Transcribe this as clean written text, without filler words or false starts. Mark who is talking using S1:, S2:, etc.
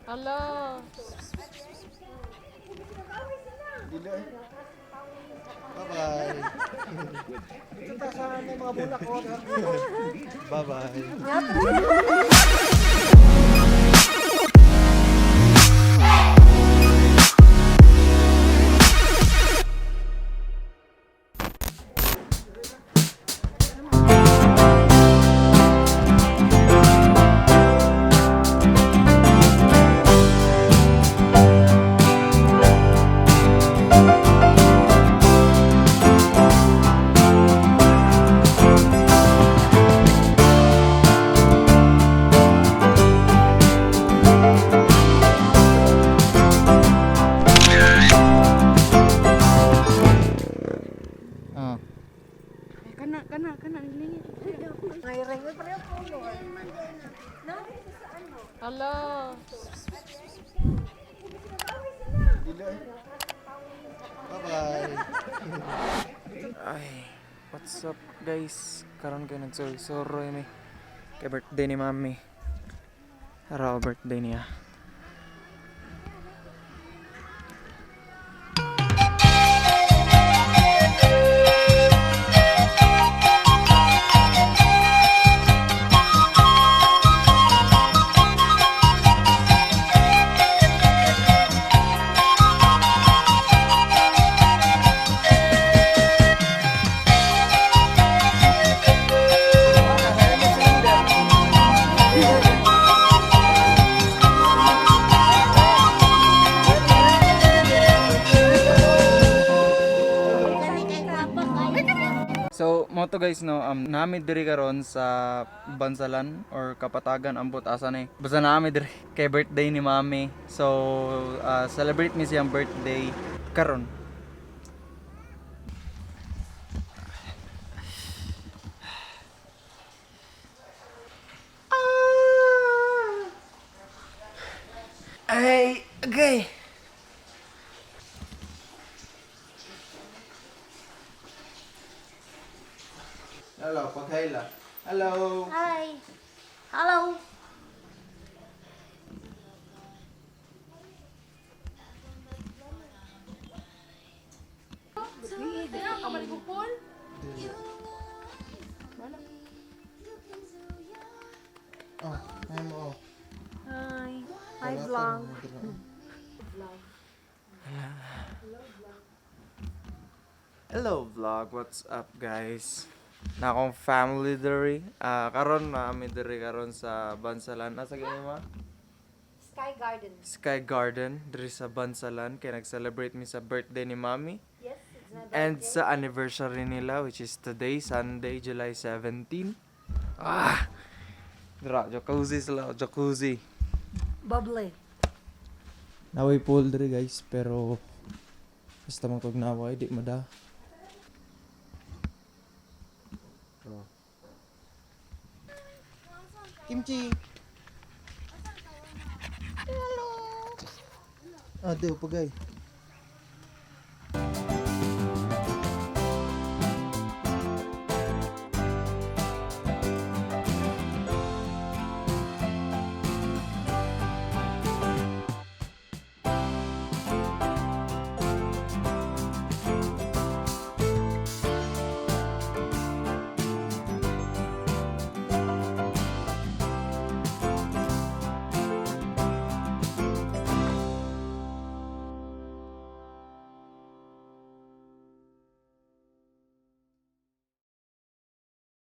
S1: Hello.
S2: Dili eh. Bye-bye. Bye-bye. Ah.
S1: Kana, kana, kana. Hello.
S2: Dili eh. Bye-bye.
S3: Ay, what's up, guys? Karon kay nagsuroy mi. Kay birthday ni Mami. Araw birthday niya. So, mo to guys, no, nami diri karon sa Bansalan or Kapatagan, ambot asa ni. Basta nami diri kay birthday ni Mami. So, celebrate mi siyang birthday karon. Ay, okay.
S2: Hello, paghaila. Hello.
S4: Hi. Hello.
S2: Oh, ay mo. Oh.
S4: Hi. Hi, vlog.
S3: Hello vlog, what's up, guys? Na akong family diri. Ah, karon na kami diri karon sa Bansalan. Asa gani ma?
S4: Sky Garden.
S3: Sky Garden diri sa Bansalan kay nag-celebrate mi sa birthday ni Mami
S4: Yes, it's my
S3: and sa anniversary nila, which is today, Sunday, July 17. Ah! Dra, jacuzzi sila, jacuzzi.
S4: Bubbly.
S3: Naway pool diri, guys, pero basta man kog naway di mada.
S2: Oh. Kimchi. Hello. Ah, di pagay.